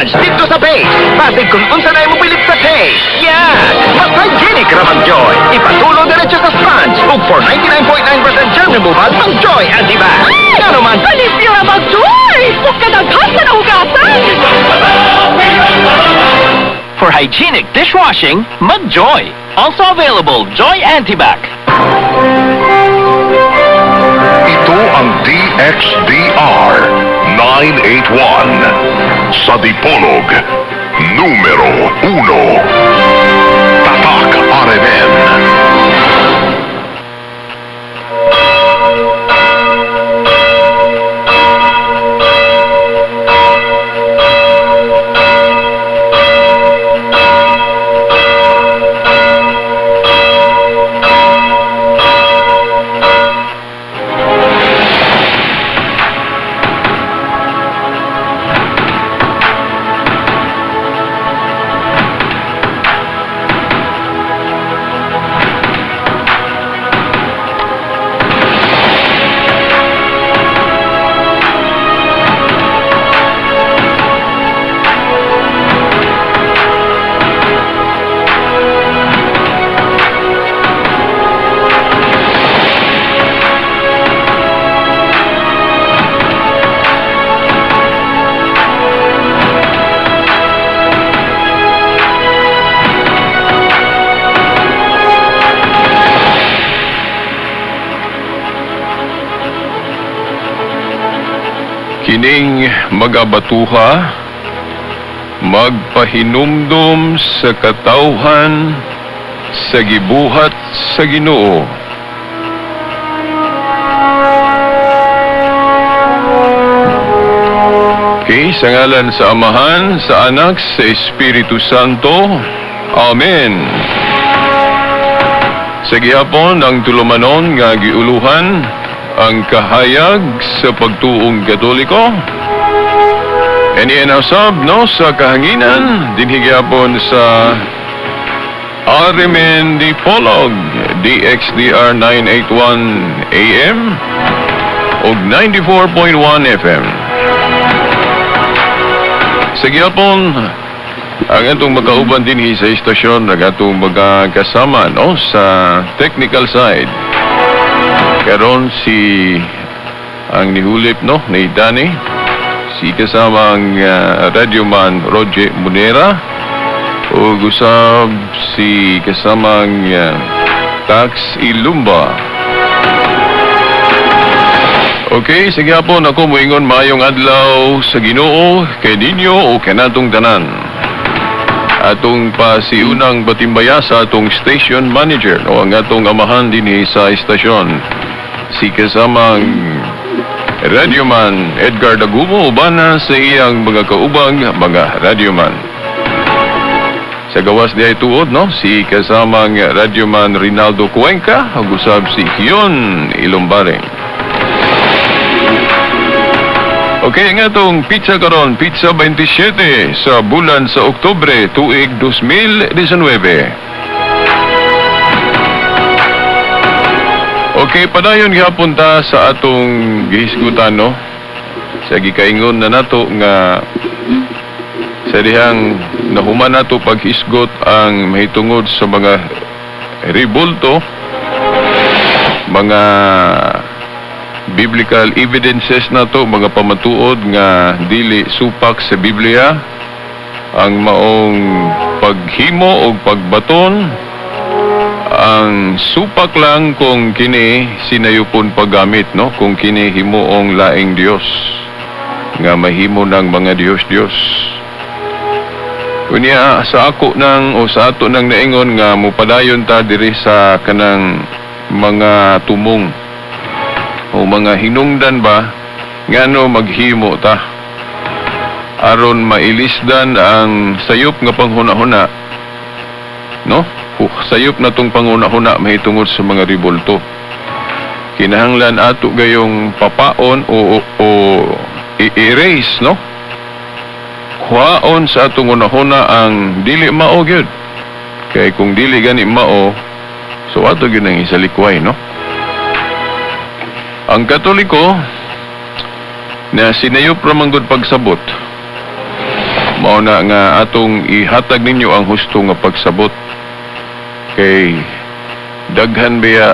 sponge dito sa base. Basig kung unsa na imong bilip sa taste. Yeah! Mas hygienic ra mag-Joy. Ipatulo diretso sa sponge. Ug for 99.9% germ removal ang Joy Antibac. Ngano man, Kalimpyo ra mag-Joy! Ug kadaghan sa nahugasan! For hygienic dishwashing, mag-Joy. Also available, Joy Antibac. Ito ang DXDR 981 sa Dipolog, numero 1. Tatak RMN. Kining magabatuha, magpahinumdom sa katawhan sa gibuhat sa Ginoo. Okay, sa ngalan sa Amahan, sa Anak, sa Espiritu Santo. Amen. Sa gihapon ang tulumanon nga giuluhan ang kahayag sa pagtuong Katoliko. Eni usab no sa kahanginan dinhi gihapon sa RMN Dipolog DXDR 981 AM ug 94.1 FM. Sa gihapon ang atong magkauban dinhi sa istasyon ang atong mga kasama no sa technical side. Karon si ang nihulip no ni Danny, si kasamang radyoman Roger Munera ug usab si kasamang Tax Ilumba. Okay, sige po, ako moingon maayong adlaw sa Ginoo kay ninyo o kanatong tanan. Atong pasiunang batimbaya sa atong station manager o ang atong amahan dinhi sa istasyon. Si kasamang radyoman Edgar Dagumo uban na sa iyang mga kaubang mga radyoman. Sa gawas di ay tuod, no? Si kasamang radyoman Rinaldo Cuenca, ug usab si Kion Ilombareng. Okay, nga itong pizza karon, pizza 27 sa bulan sa Oktubre, tuig 2019. Okay, padayon gihapon ta sa atong gihisgutan, no? Sa gikaingon na nato nga sa dihang nahuman nato paghisgot ang mahitungod sa mga ribulto, mga biblical evidences nato, mga pamatuod nga dili supak sa Biblia ang maong paghimo o pagbaton, ang supak lang kung kini sinayupon paggamit, no, kung kini himuong laing Dios nga mahimo ng mga Dios-Dios. Unya sa ako nang o sa ato nang naingon nga mupadayon ta diri sa kanang mga tumong o mga hinungdan ba ngano maghimo ta aron mailisdan ang sayop nga panghuna-huna, no? Sayop na tong panghuna-huna mahitungod sa mga ribulto. Kinahanglan ato gayong papaon o i-erase, no? Kuhaon sa atong hunahuna ang dili mao gyud. Kay kung dili gani mao, so ato gyud ang isalikway, no? Ang Katoliko na sinayop ra man gud pagsabot. Mao na nga atong ihatag ninyo ang husto nga pagsabot kay daghan biya,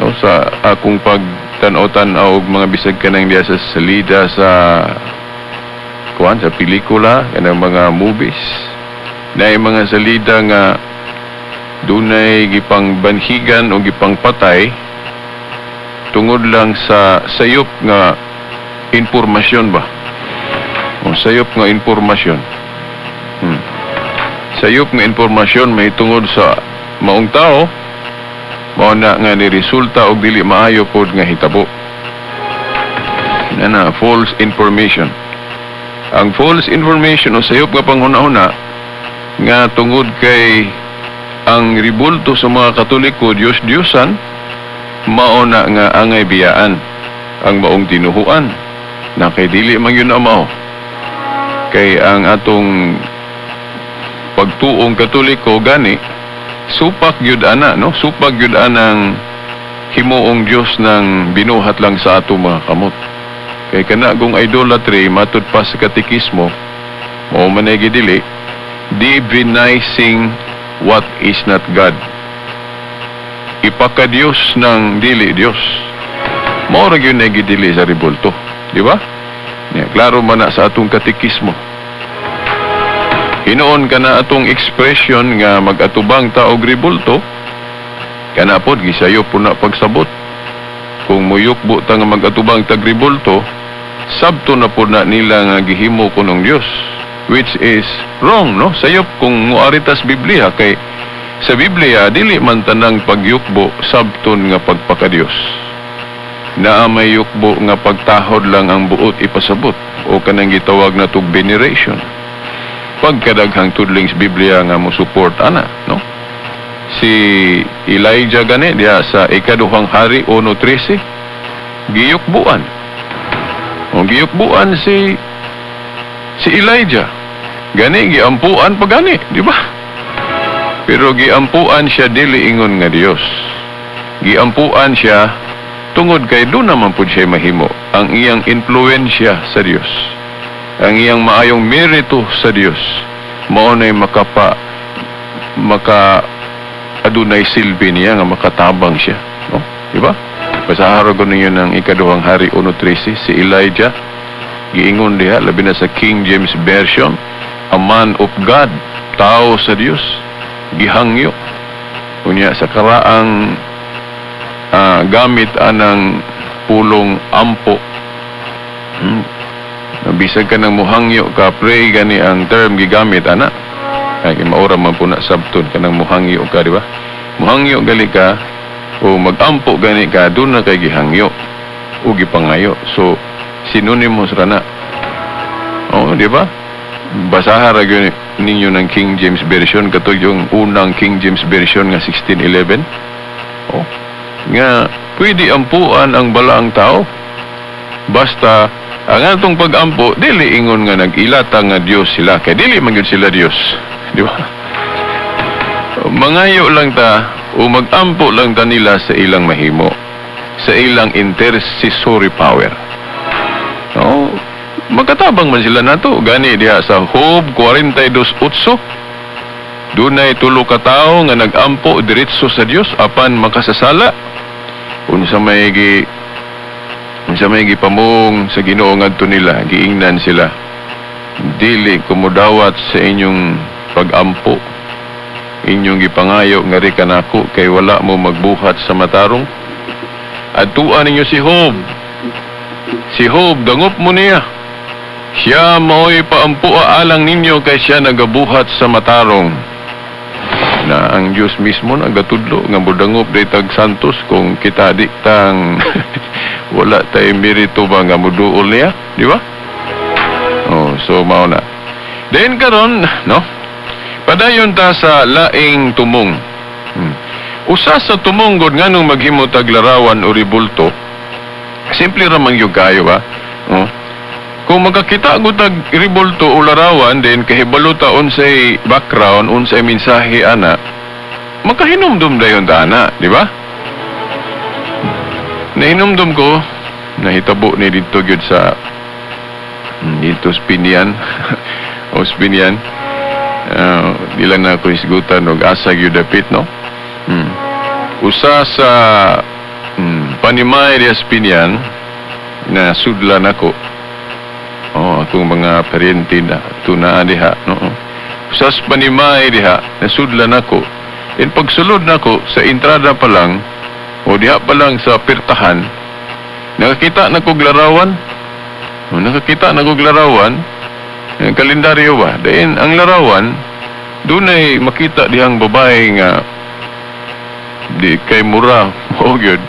no, sa akong pagtan-aw-tan-aw og mga bisag kanang diya sa salida sa kuan sa pelikula, kanang mga movies na mga salida nga dunay gipang banhigan o gipang patay tungod lang sa sayop nga impormasyon ba o sayop nga impormasyon. Sayop nga impormasyon may tungod sa maong tao, mao na nga ni resulta og dili maayo pod nga hitabo na na false information. Ang false information o sayop nga panghuna-huna nga tungod kay ang ribulto sa mga Katoliko Diyos-Diyosan, mao na nga angay biyaan ang maong tinuhuan na kay dili man yun ang mao, kay ang atong pagtuong Katoliko gani supak gyud ana, no, supak gyud anang himuong Dios ng binuhat lang sa ato mga kamot, kay kana kung idolatry matud pa sa katekismo, mao man ay gidili, divinizing what is not God, ipakadiyos ng dili Dios. Mao ra gyud nay gidili sa ribulto, di ba? Ya, klaro man na sa atong katekismo. Hinuon kana atong expression nga mag-atubang ta og ribulto, kana pod gisayo po na pagsabot. Kung muyukbo ta nga mag-atubang tag ribulto, sabto na po na nila nga gihimo kunong Dios, which is wrong, no? Sayop kung muari tas Biblia, kay sa Biblia dili man tanang pagyukbo sabton nga pagpakadiyos. Naa may yukbo nga pagtahod lang ang buot ipasabot o kanang gitawag na tug veneration. Pagkadaghang tudling sa Biblia nga mo support ana, no? Si Elijah gani diha sa Ikaduhang Hari 1:13, giyukbuan. O giyukbuan si Elijah. Gani giampuan pa gani, di ba? Pero giampuan siya dili ingon nga Dios. Giampuan siya tungod kay doon naman pud siya mahimo ang iyang impluwensya sa Dios. Ang iyang maayong merito sa Dios. Mao nay maka adunay silbi niya nga makatabang siya, no? Di ba? Basahan ko ninyo ng Ikaduhang Hari 1:13, si Elijah giingon diha, labi na sa King James Version, a man of God, tao sa Dios, gihangyo. Unya sa karaang gamit anang pulong ampo. Bisag ka ng muhangyo ka, pray gani ang term gigamit ana. Ay kay maura man po na sabton kanang muhangyo ka, di ba? Muhangyo gali ka o magampo gani ka, doon na kay gihangyo o gipangayo. So synonymous ra na. Oh, di ba? Basaha ra gyud ninyo ng King James Version, kato yung unang King James Version nga 1611. Oh, nga pwede ampuan ang balaang tao basta ang atong pag-ampo dili ingon nga nag-ilata nga Dios sila, kay dili man gyud sila Dios, di ba? Mangayo lang ta o mag-ampo lang ta nila sa ilang mahimo, sa ilang intercessory power. No, magkatabang man sila nato. Gani diha sa Job 42:8, dunay tulo ka tawo nga nag-ampo diretso sa Dios apan makasasala. Unsa may gipamong sa Ginoo ngadto nila, giingnan sila, "Dili ko modawat sa inyong pag-ampo. Inyong gipangayo ngari kanako kay wala mo magbuhat sa matarong. Adtuan ninyo si Job. Si Job, dangop mo niya. Siya mao'y paampoa alang ninyo kay siya nagabuhat sa matarong." Na ang Diyos mismo nagatudlo nga modangop day tag santos kung kita di tang wala tay merito ba nga moduol niya, di ba? Oh, so mao na. Then karon, no? Padayon ta sa laing tumong. Usa sa tumong gud nganong maghimo tag larawan o ribulto. Simple ra man gyud kayo ba? Oh. Kung magkakita gud tag ribulto o larawan, then kahibalo ta unsay background, unsay mensahe ana, makahinumdum dayon ta ana, di ba? Nahinumdum ko, nahitabo ni didto gyud sa dito sa Pinian o sa Biñan. Di lang na ako hisgutan og asa gyud dapit, no? Usa sa panimay diha sa Biñan na sudlan ako. Oh, akong mga paryente na tunaa diha, no? Usa sa panimay diha nasudlan ako. In pagsulod nako sa entrada pa lang o diha pa lang sa pirtahan, nakakita na kog larawan. O, nakakita na kog larawan, eh, kalendaryo ba? Dayon ang larawan, dunay makita dihang babae nga di kay mura mo gyud.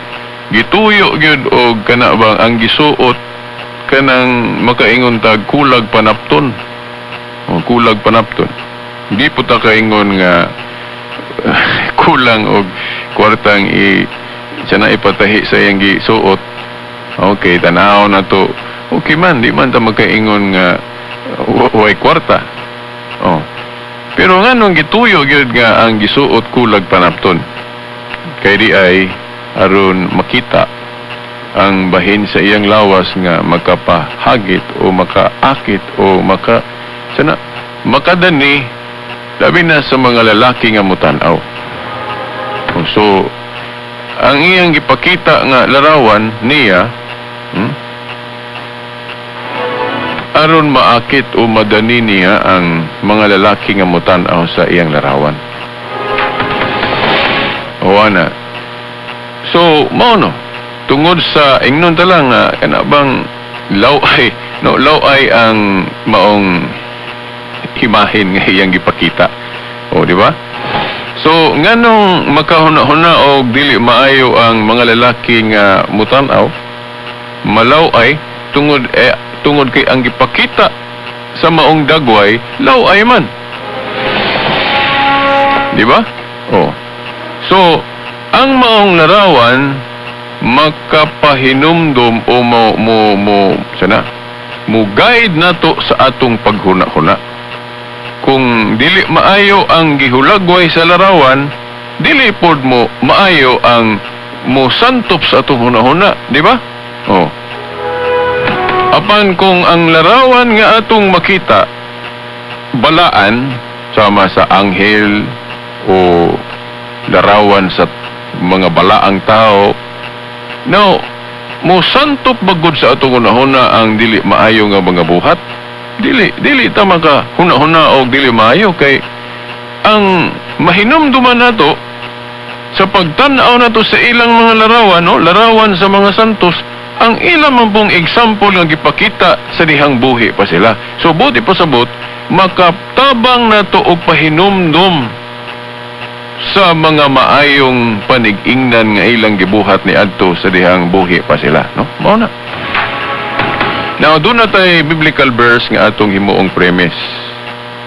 Gituyo gyud og kana bang ang gisuot kanang makaingon tag kulag panapton. O kulag panapton. Di po ta kaingon nga kulang og kwartang i siya na ipatahi sa iyang gisuot. Okay, tanaw na to. Okay man, di man ta magkaingon nga way kwarta. Oh. Pero nganong gituyo gyud nga ang gisuot kulag panapton? Kay di ay aron makita ang bahin sa iyang lawas nga makapahagit o makaakit o maka sana makadani labi na sa mga lalaki nga mutan-aw. Oh, so ang iyang gipakita nga larawan niya, aron maakit o madani niya ang mga lalaki nga mutan-aw sa iyang larawan. O ana. So, mao no. Tungod sa ingnon ta lang nga kana bang law-ay, no, law-ay ang maong imahen nga iyang gipakita. O, di ba? So, nganong makahuna-huna og dili maayo ang mga lalaki nga mutan-aw, malaw-ay tungod kay ang gipakita sa maong dagway, law-ay man. Di ba? Oh. So, ang maong larawan makapahinumdum o mo sana mo guide nato sa atong paghuna-huna. Kung dili maayo ang gihulagway sa larawan, dili pod mo maayo ang mo santop sa atong huna-huna, di ba? Oh. Apan kung ang larawan nga atong makita balaan sama sa anghel o larawan sa mga balaang tao, now mo santop bagod sa atong hunahuna ang dili maayo nga mga buhat. Dili ta maka huna-huna og dili maayo kay ang mahinumduman nato sa pagtan-aw nato sa ilang mga larawan, no, larawan sa mga santos, ang ilang man pong example nga gipakita sa dihang buhi pa sila. So buti pasabot makatabang nato og pahinumdum sa mga maayong panig-ingnan nga ilang gibuhat ni adto sa dihang buhi pa sila, no? Mao na. Now, doon na tay biblical verse nga atong himuong premise.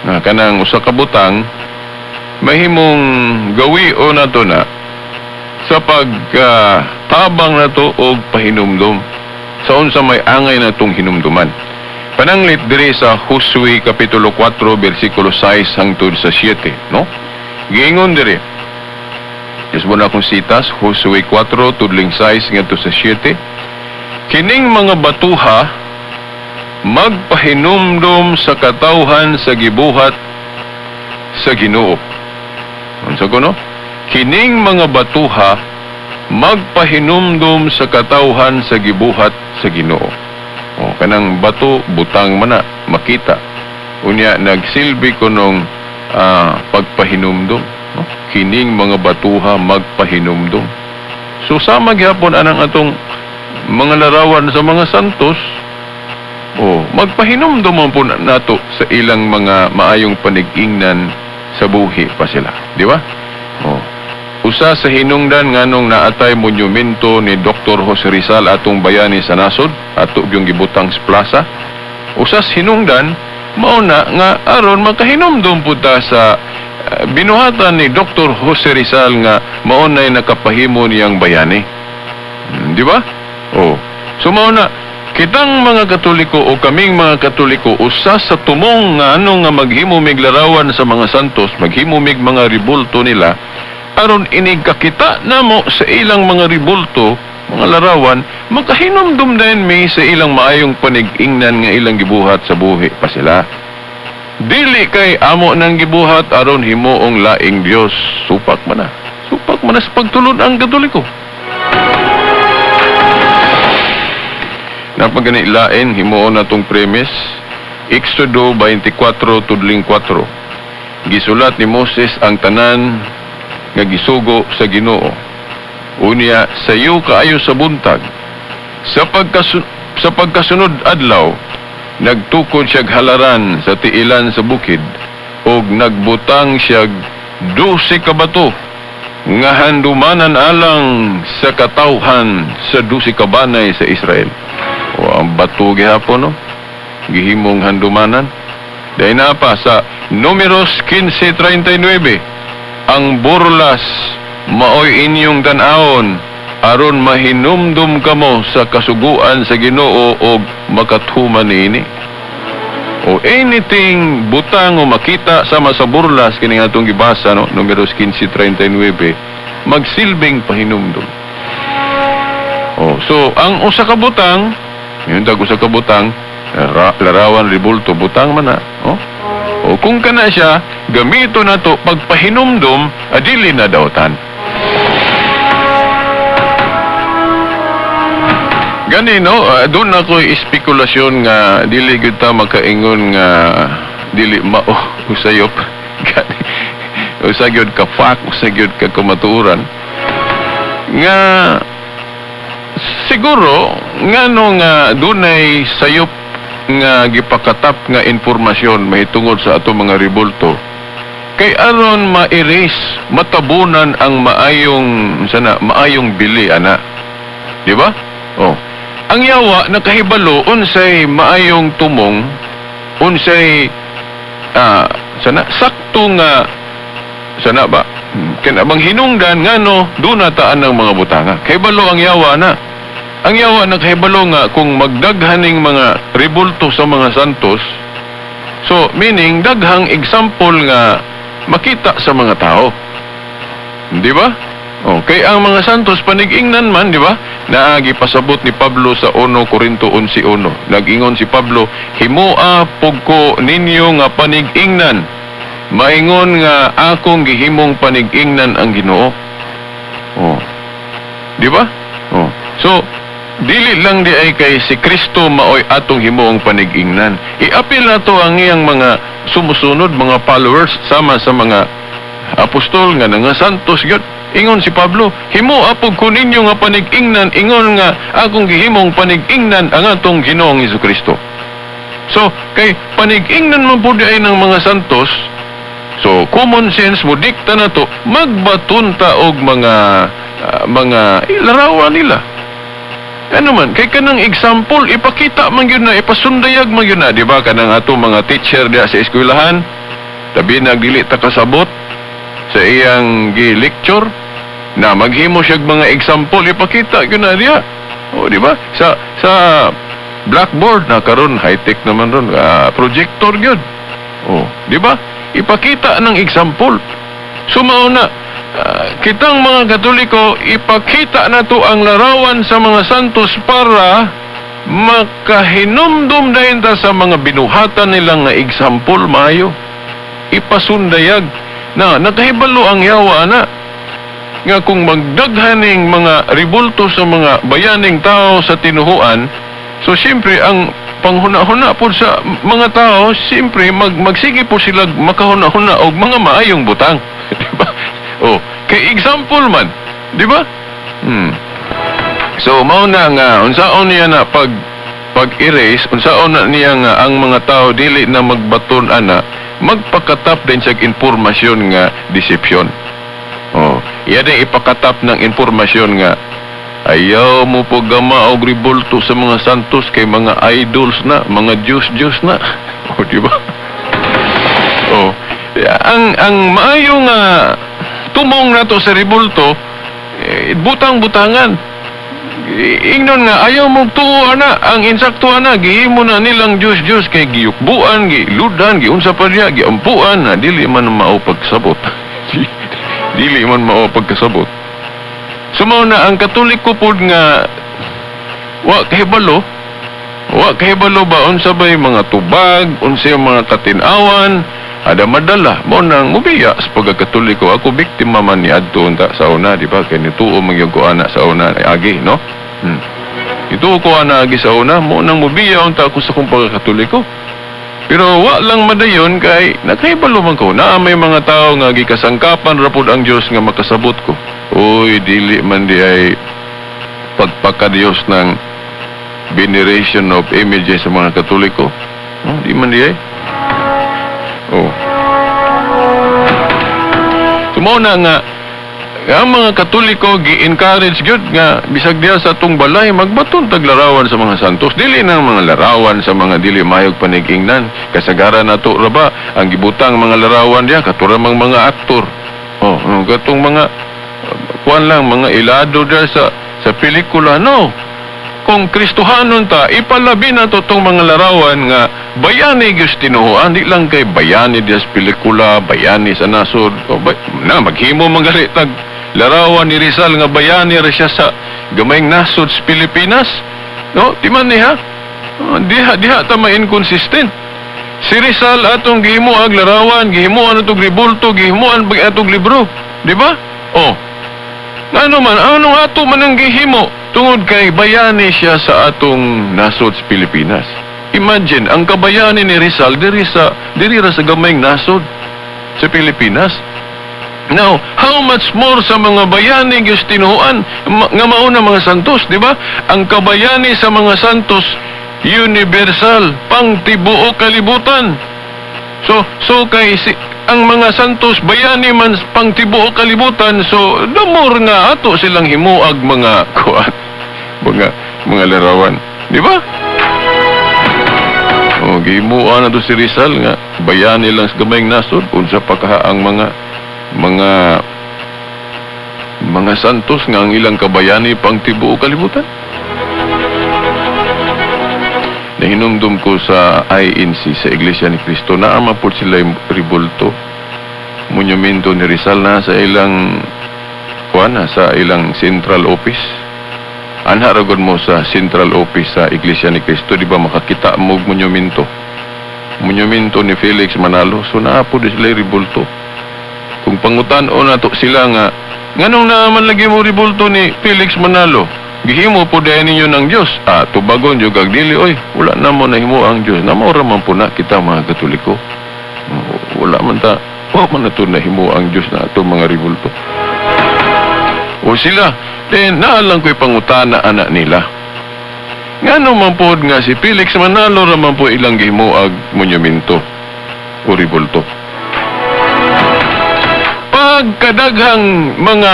Na kanang usa ka butang mahimong gawi o nato na sa pagtabang nato og pahinumdum sa unsa may angay natong hinumduman. Pananglit diri sa Josue kapitulo 4 bersikulo 6 hangtod sa 7, no? Giingon diri. Diyos mo na akong sitas, Josue 4 tudling 6 ngadto sa 7. Kining mga batuha magpahinumdum sa katawhan sa gibuhat sa Ginoo. Unsa ko, no? Kining mga batuha magpahinumdum sa katawhan sa gibuhat sa Ginoo. O, kanang bato butang man na makita. Unya nagsilbi kunong pagpahinumdum, no? Kining mga batuha magpahinumdum. So sama gyapon anang atong mga larawan sa mga santos. Oh, magpahinumdum man po nato sa ilang mga maayong panig-ingnan sa buhi pa sila, di ba? Oh. Usa sa hinungdan nganong naatay monumento ni Dr. Jose Rizal, atong bayani sa nasod, ato yung gibutang sa plaza. Usa sa hinungdan mao na nga aron makahinumdum pud ta sa binuhatan ni Dr. Jose Rizal nga mao nay nakapahimo niyang bayani. Di ba? Oh. So mao na kitang mga Katoliko o kaming mga Katoliko, usa sa tumong nga ano nga maghimo mig larawan sa mga santos, maghimo mig mga ribulto nila, aron inig kakita namo sa ilang mga ribulto, mga larawan, makahinumdum din mi sa ilang maayong panig-ingnan nga ilang gibuhat sa buhi pa sila. Dili kay amo nang gibuhat aron himuong laing Dios. Supak man na. Supak man na sa pagtulod ang Katoliko. Napagani lain himuon natong premise. Exodo 24 tudling 4. Gisulat ni Moses ang tanan nga gisugo sa Ginoo. Unya sayo kaayo sa buntag. Sa pagkasunod adlaw, nagtukod siyag halaran sa tiilan sa bukid ug nagbutang siyag 12 ka bato nga handumanan alang sa katawhan sa 12 ka banay sa Israel. O ang bato gihapon, no? Gihimong handumanan. Dahil na pa sa Numeros 15:39, ang burlas maoy inyong tan-awon aron mahinumdum kamo sa kasuguan sa Ginoo og makatuman niini. O anything butang o makita sama sa burlas kini atong gibasa, no, Numeros 15:39, magsilbing pahinumdum. O so ang usa ka butang, yun tag usa ka butang, larawan rebulto butang man na, oh. O kung kana siya gamito na to pagpahinumdum, adili na dautan. Gani, no, doon ako espekulasyon nga dili gyud ta makaingon nga dili mao usayop. Gani, usa gyud ka fact, usa gyud ka kamatuoran nga siguro ngano nga dunay sayop nga gipakatap nga impormasyon mahitungod sa ato mga rebulto kay aron ma-erase, matabunan ang maayong sana, maayong bili ana, di ba? Oh. Ang yawa nakahibalo unsay maayong tumong, unsay sana sakto nga sana ba kana bang hinungdan ngano duna taan ng mga butanga. Kahibalo ang yawa na. Ang yawa nakahibalo nga kung magdaghaning mga rebulto sa mga santos, so meaning daghang example nga makita sa mga tao. Di ba? Okay, ang mga santos panig-ingnan man, di ba? Naagi pasabot ni Pablo sa 1 Corinto 11:1. Nag-ingon si Pablo, himoa pugko ninyo nga panig-ingnan. Maingon nga akong gihimong panig-ingnan ang Ginoo. Oh. Di ba? Oh. So, dili lang di ay kay si Kristo maoy atong himuong panig-ingnan. I-apil na to ang iyang mga sumusunod, mga followers, sama sa mga apostol nga nga santos gyud. Ingon si Pablo, himo apog ko ninyo nga panig-ingnan, ingon nga akong gihimong panig-ingnan ang atong Ginoong Jesucristo. So, kay panig-ingnan man pud ay ng mga santos, so common sense mo dikta na to, magbatunta og mga mga larawan nila. Ano man, kay kanang example, ipakita man gyud na, ipasundayag man gyud na, di ba? Kanang ato mga teacher diha sa eskwelahan, tabi nagdili ta kasabot sa iyang gi-lecture, na maghimo siya mga example, ipakita gyud na diha. O, di ba? Sa blackboard na karon high-tech naman ron, projector gyud. O, di ba? Ipakita ng example. So mao na, kitang mga Katoliko, ipakita na to ang larawan sa mga santos para makahinumdum dahin ta sa mga binuhatan nilang nga example maayo. Ipasundayag na nakahibalo ang yawa na nga kung magdaghaning mga rebulto sa mga bayaning tao sa tinuhuan, so siyempre ang panghuna-huna po sa mga tao, siyempre magsige po sila makahuna-huna og mga maayong butang. Di ba? Oh, kay example man, di ba? So mao na nga unsaon niya na pag-erase, unsaon na niya nga ang mga tao dili na magbaton ana, magpakatap din siya impormasyon nga deception. Oh, iya din ipakatap ng impormasyon nga ayaw mo paggama og rebulto sa mga santos kay mga idols na, mga Diyos-Diyos na. Oh, di ba? Oh, ang maayo nga tumong nato sa rebulto, butang-butangan. Ingnon nga ayaw mo tuo ana, ang insakto ana gihimo na nilang Diyos-Diyos kay giyukbuan, giludan, giunsa pa niya, giampuan na dili man mao pagsabot. Dili man mao pagkasabot. So mao na ang Katoliko pod nga wa kahibalo Wa kahibalo ba unsa bay mga tubag, unsa yung mga katinawan, ada madala mo nang mubiya sa pagkakatoliko. Ako biktima man ni adto unta sa una, di ba? Kay nituo man gyud ko ana sa una agi, no? Ituo ko ana agi sa una, mo nang mubiya unta ako sa akong pagkakatoliko. Pero wa lang madayon kay nakahibalo man ko na may mga tao nga gikasangkapan ra pud ang Dios nga makasabot ko. Uy, dili man di ay pagpakadiyos ng veneration of images sa mga Katoliko. No, di man di ay. Oh. So mao na nga ang mga Katoliko gi-encourage gyud nga bisag diha sa atong balay magbaton tag larawan sa mga santos. Dili na mga larawan sa mga dili mayog panigingnan. Kasagaran nato ra ba ang gibutang mga larawan diha katura mang mga aktor. Oh, katong mga kuan lang mga ilado diha sa pelikula, no. Kung Kristohanon ta, ipalabi na to tong mga larawan nga bayani gyud tinuohan, di lang kay bayani diha sa pelikula, bayani sa nasod. O, na maghimo man gali tag larawan ni Rizal nga bayani ra siya sa gamayng nasod sa Pilipinas. No, di man niya. Oh, diha diha ta ma-inconsistent. Si Rizal atong gihimuag larawan, gihimuan atong ribulto, gihimuan pag atong libro, di ba? Oh. Ano man, anong ato man ang gihimo? Tungod kay bayani siya sa atong nasod sa Pilipinas. Imagine, ang kabayani ni Rizal diri ra sa gamayng nasod sa Pilipinas. Now, how much more sa mga bayani gyud tinuohan nga mauna mga santos, di ba? Ang kabayani sa mga santos universal, pang tibuok kalibutan. So kay si, ang mga santos bayani man pang tibuok kalibutan, so the more nga ato silang himuag mga kuan, mga larawan, di ba? O gihimuan na to si Rizal nga bayani lang sa gamayng nasod, unsa pa kaha ang mga santos nga ang ilang kabayani pang tibuok kalibutan. Nahinumdum ko sa INC, sa Iglesia ni Cristo, naama po sila yung ribulto. Monumento ni Rizal na sa ilang kuan na, sa ilang central office. Anha ra gud mo sa central office sa Iglesia ni Cristo, di ba makakita mo og monumento? Monumento ni Felix Manalo, so naa po di sila yung ribulto. Kung pangutan-on nato sila nga, nganong naaman lagi mo ribulto ni Felix Manalo? Gihimo po dahil ninyo ng Diyos. Ah, tubagon yung dili, oy, wala na mo nahimo ang Diyos. Na maura man po na kita mga Katoliko. Wala man ta, wala man na to nahimo ang Diyos na ato mga ribulto. O sila, then naalang ko'y pangutana anak nila. Ngano man po nga si Felix Manalo raman po ilang gihimo ag monumento o ribulto. Pagkadaghang mga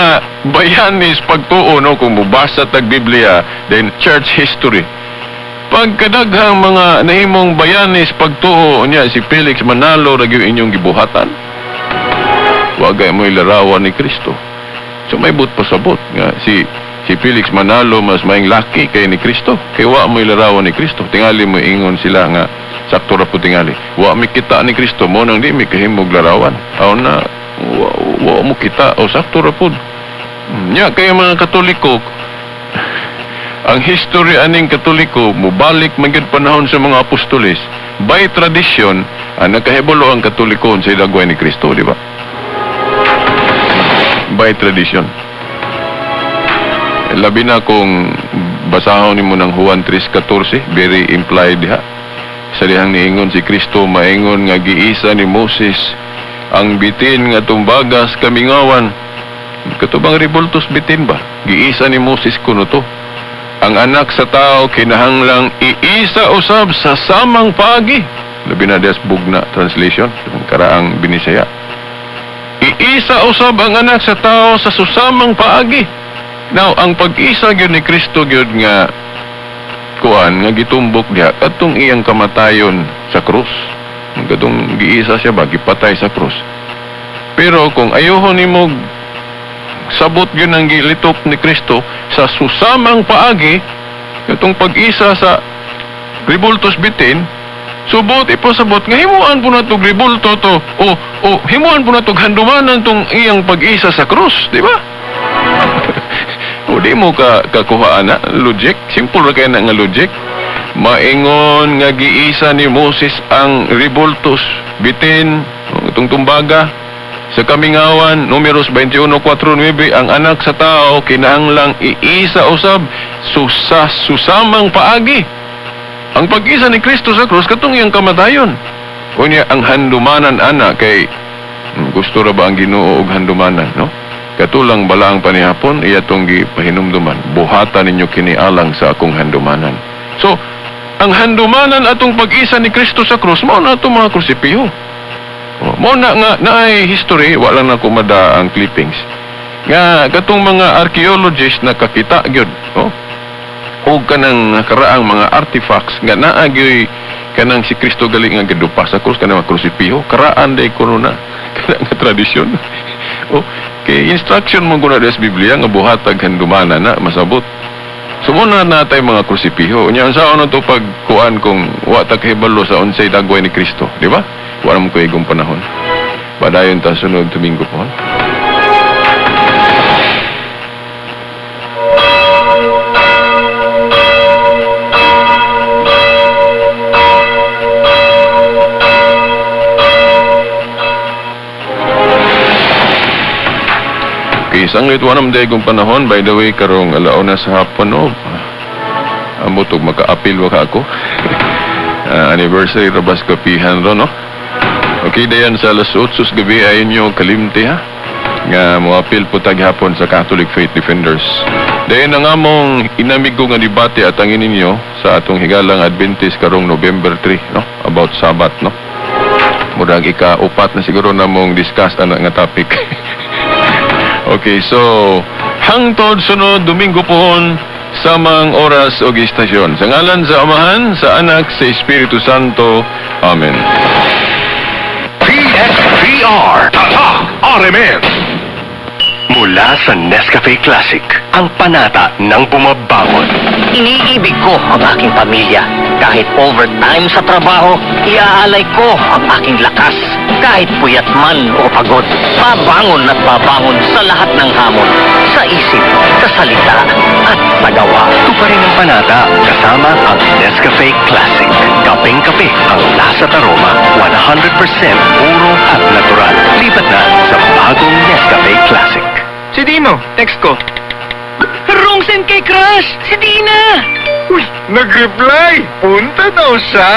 bayanis pagtuo, no, kung mubasa tag Biblia, then church history. Pagkadaghang mga nahimong bayanis pagtuo niya si Felix Manalo ra gyud inyong gibuhatan. Wagay mo larawan ni Kristo. So may but pasabot nga si Felix Manalo mas maing laki kay ni Kristo. Kay wa mo larawan ni Kristo. Tingali mo ingon sila nga sakto ra po tingali. Wa mi kita ni Kristo mo nang di mi kahimog larawan. Aw na wa mo kita o sakto ra pud. Nya kay mga Katoliko, ang history aning Katoliko mubalik man gyud panahon sa mga apostoles. By tradition, ang nakahibalo ang Katoliko sa dagway ni Kristo, di ba? By tradition. Labi na kung basahon nimo ng Juan 3:14, very implied diha. Sa dihang niingon si Kristo, maingon nga giisa ni Moses ang bitin nga tumbagas kamingawan. Katubang ribultos bitin ba? Giisa ni Moses kuno to. Ang anak sa tao kinahanglang iisa usab sa samang paagi. Labi na diha sa Bugna translation, ang karaang Binisaya. Iisa usab ang anak sa tao sa susamang paagi. Now, ang pag-isa gyud ni Kristo gyud nga kuan nga gitumbok diha katong iyang kamatayon sa krus. Katong giisa siya ba gipatay sa krus. Pero kung ayuhon nimo sabot gyud ang gilitok ni Kristo sa susamang paagi katong pag-isa sa ribultos bitin, subot ipasabot nga himuan po na tog ribulto to o himuan po na tog handumanan tong iyang pag-isa sa krus, di ba? O di mo ka kakuha na logic, simple ra kay na nga logic. Maingon nga giisa ni Moses ang rebultos, bitin, itong tumbaga. Sa kamingawan, Numeros 21:4-9, ang Anak sa Tao kinahanglang iisa usab susa susamang paagi. Ang pag-isa ni Kristo sa krus katong iyang kamatayon. Unya ang handumanan ana kay gusto ra ba ang Ginoo og handumanan, no? Katulang balaang panihapon iya tong gipahinumduman. Buhatan ninyo kini alang sa akong handumanan. So, ang handumanan atong pag-isa ni Kristo sa krus mao na atong mga krusipiho. Oh, mao na nga naay history, wala na kumada ang clippings. Nga katong mga archaeologists nakakita gyud, oh, og kanang nakaraang mga artifacts nga naa gyoy kanang si Kristo gali nga gidupa sa krus, kanang mga krusipiho, karaan day kuno na kana nga tradisyon. Oh, kay instruction mo kuno sa Biblia nga buhatag handumanan na masabot. So mo na natay mga krusipiho. Unya unsaon to pagkuan kung wa ta kahibalo sa unsay dagway ni Kristo, di ba? Wala mo kaigong panahon. Padayon ta sunod Domingo po. Okay, isang litwa ng dayong panahon. By the way, karong alauna sa hapon, no? Amot og maka-apil wa ka ako. Anniversary rabas kapihan ro, no? Okay, dayan sa alas 8 sa gabi ay inyo kalimti, ha? Nga moapil po taghapon sa Catholic Faith Defenders. Dayan ang among inamigo nga debate at ang ninyo sa atong higalang Adventist karong November 3, no? About Sabbath, no? Murag ika-upat na siguro namong discuss ana nga topic. Okay, so hangtod sunod Domingo pohon samang oras og istasyon. Sa ngalan sa Amahan, sa Anak, sa Espiritu Santo. Amen. DXDR Tatak RMN. Mula sa Nescafe Classic, ang panata ng bumabangon. Iniibig ko ang aking pamilya. Kahit overtime sa trabaho, iaalay ko ang aking lakas. Kahit puyat man o pagod, babangon at babangon sa lahat ng hamon. Sa isip, sa salita, at sa gawa. Tuparin ang panata kasama ang Nescafe Classic. Kapeng-kape ang lasa at aroma, 100% puro at natural. Lipat na sa bagong Nescafe Classic. Si Dino, text ko. Wrong send kay crush! Si Dina! Uy, nag-reply! Punta daw siya!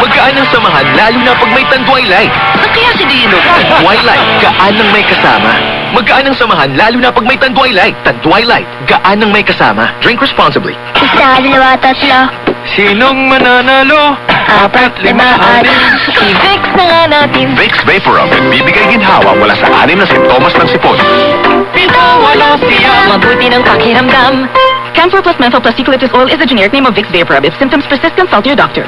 Magaan ang samahan lalo na pag may Tanduay Light. Saan kaya si Dino? Tanduay Light, gaan ng may kasama. Magaan ang samahan lalo na pag may Tanduay Light. Tanduay Light, gaan ng may kasama. Drink responsibly. Isa, dalawa, tatlo, Sinong mananalo? Apat, lima, anim. I-Vicks na nga natin. Vicks VapoRub, nagbibigay ginhawa mula sa anim na simptomas ng sipon. Pito, walo, siyam. Mabuti ng pakiramdam. Camphor plus menthol plus eucalyptus oil is a generic name of Vicks VapoRub. If symptoms persist, consult your doctor.